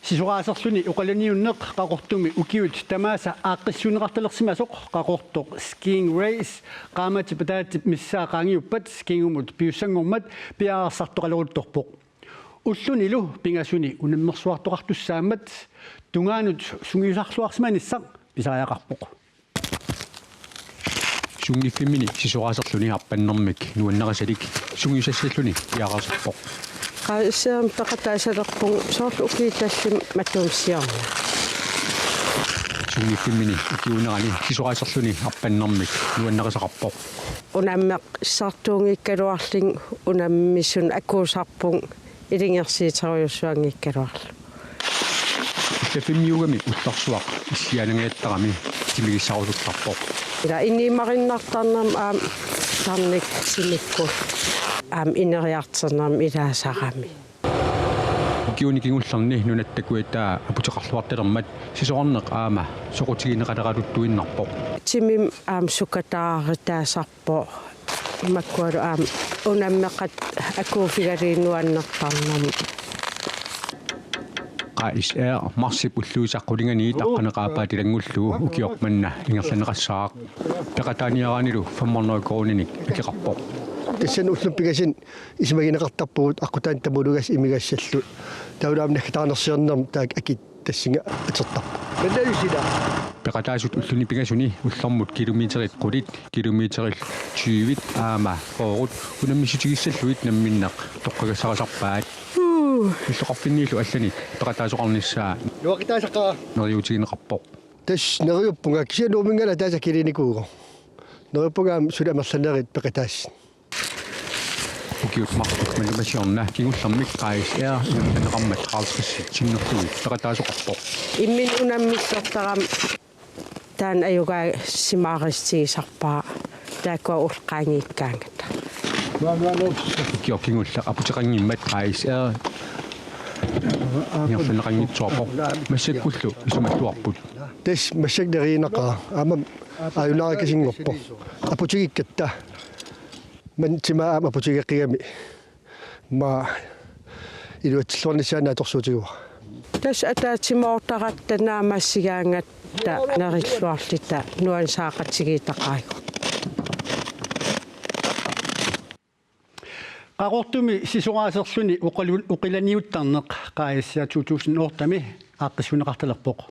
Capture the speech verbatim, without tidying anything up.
Sisoraaserluni oqilaniunneq Qaqortumi ukiut tamaasa aaqqissuunneqartalersimasoq Qaqortoq Skiing Race qaammatip ataatsip missaa qaangiuppat Skiingumut piussanngormat piareersartoqaleruttorpoq. Ullunilu pingasuni unammersuartoqartussaammat tungaanut sungiusarluarsimanissaq pisariaqarpoq. Sunngiffimmini sisoraaserluni arpannermik nuannarisalik sungiusassalluni piareersarpoq. Qaa, S R-mi peqataasalerpunga soorlu ukiut tallimat matuma siorna. Sunngiffimmini ukiuunerani sisoraaserluni arpannermik nuannarisaqarpoq. Unammeqassartuunngikkaluarlunga unammisunut akuusarpunga ilungersuuterujussuanngikkaluarlunga. Ullaffimmiuugami ullorsuaq issiaanangajattarami timigissarusuttarpoq. Ila inuumarinnartarnermi aamma tarnikkut timikkut aamma ineriartornermi ilaasarami. Ukiuni kingullerni nunatta kujataa aputeqarluartalermat sisorarneq aamma soqutigineqaleraluttuinnarpoq. Timimmi aamma sukataaritaasarpoq. Makkualu aamma unammeqassat akuuffigalugit nuannertarnermik. Qaa S R marsip ulluisa qulinganiit aqqaneq-aappaa tilanngullugu ukioq manna ingerlanneqassaaq. Peqataaniaraannilu fem hundrede koruuninik akeqarpoq. Tassani ulluni pingasuni isumagineqartarpugut aqqutaani tamulugassat imigassallu. Taavalu aamma naggataarnersiornermi taakku akit tassunga atortarput. Peqataasut ulluni pingasuni ullormut kilometerit qulit, kilometerit tyvit aamma fyrret unammissutigissallutik namminneq toqqagassarisarpaat. Illoqarfinniillu allanit peqataasoqarnissaa neriuutigineqarpoq. Tassa neriuppunga kisianni Nuumminngaanniit taanna akiliinikuuvoq. Neriuppunga aamma suli amerlanerit peqataasut. Ukiut marluk manna siorna kingullermik Qaa S R ingerlanneqarmat halvtredsit sinnerlugit peqataasoqarpoq. Imminut unammillortarami taanna ajugaasimaarutigisarpara taakkua ullut qaangiukkaangata. Ukioq kingulleq aputeqanngimmat Qaa S R ingerlanneqanngitsoorpoq. Massakkullu isumalluarput. Tassa massakkut neriunaqaaq aamma ajunaarakasinngorpoq. Aputigikkatta. Manna timaa aamma aputigeqqigami. Aamma iluatsilluarnissaanut atorsuutigivara. Tassa ataatsimoortaratta naammassigaangatta nerilluarluta nuansaaqatigiittaqaagut. Qaqortumi sisoraaserluni oqilu-, oqilaniuttarneq Qaa S R to tusind otte-mi aaqqissuunneqartalerpoq.